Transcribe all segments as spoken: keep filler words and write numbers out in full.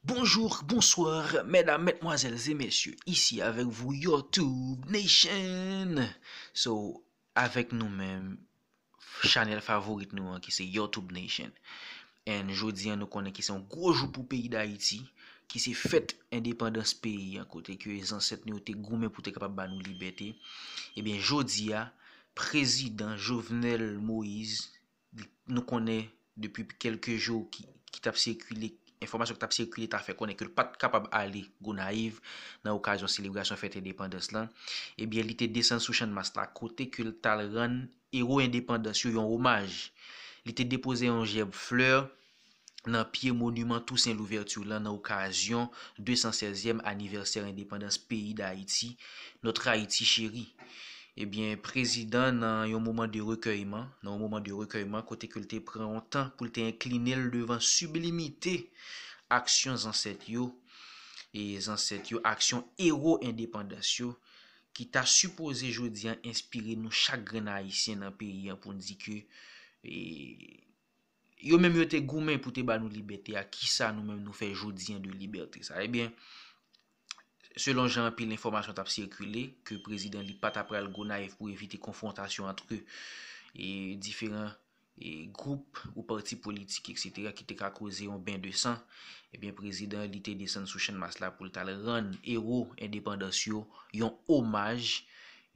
Bonjour, bonsoir, mesdames, mesdemoiselles et messieurs. Ici avec vous, YouTube Nation. So, avèk nou menm, chanèl favorit nou an ki se YouTube Nation. And jodi an, nou konnen ki se yon gwo jou pou peyi Dayiti, ki se fèt endepandans peyi an, kote ke zansèt nou yo te goumen pou te kapab ba nou libète. Ebyen, jodi a, prezidan Jovenel Moïse, nou konnen depi kèlke jou ki, ki t ap sikile, enfòmasyon ki t ap sikile ta fè konnen ke l pa t kapab ale Gonayiv nan okazyon selebrasyon fèt endepandans lan. Ebyen, li te desann sou Channmas la, kote ke l t al rann ewo endepandans yo yon omaj. Li te depoze yon jèb flè nan pye moniman Toussaint Louverture lan nan okazyon de san sèzyèm anivèsè endepandans peyi Dayiti, Notre Haïti chérie. Ebyen, prezidan nan yon moman de rekèyman, nan yon moman de rekèyman kote ke l te pran yon tan pou l te enkline l devan siblimite aksyon zansèt yo, e zansèt yo, aksyon ewo endepandans yo, ki ta sipoze jodi an enspire nou chak grenn Ayisyen nan peyi an pou n di ke, e, yo menm yo te goumen pou te ba nou libète a, kisa nou menm nou fè jodi an de libète sa? Ebyen, selon jan anpil enfòmasyon t ap sikile, ke prezidan li pa ta pral Gonayiv pou evite konfwontasyon antre, e, diferan, e, gwoup ou pati politik, et cetera, ki te ka koze yon ben de san, ebyen, prezidan li te desann sou Channmas la pou l t al rann ewo endepandans yo yon omaj,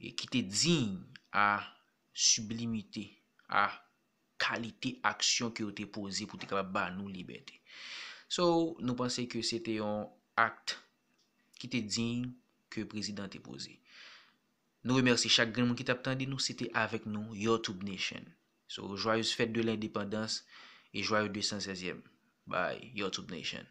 e, ki te diy a siblimite, a kalite aksyon ke yo te poze pou te kapab ba nou libète. So, nou panse ke se te yon akt ki te diy ke prezidan te poze. Nou remèsye chak grenn moun ki t ap tande nou, se te avèk nou, YouTube Nation. So, joyeuses fêtes de l'indépendance et joyeux de san sèzyèm. Bye, YouTube Nation.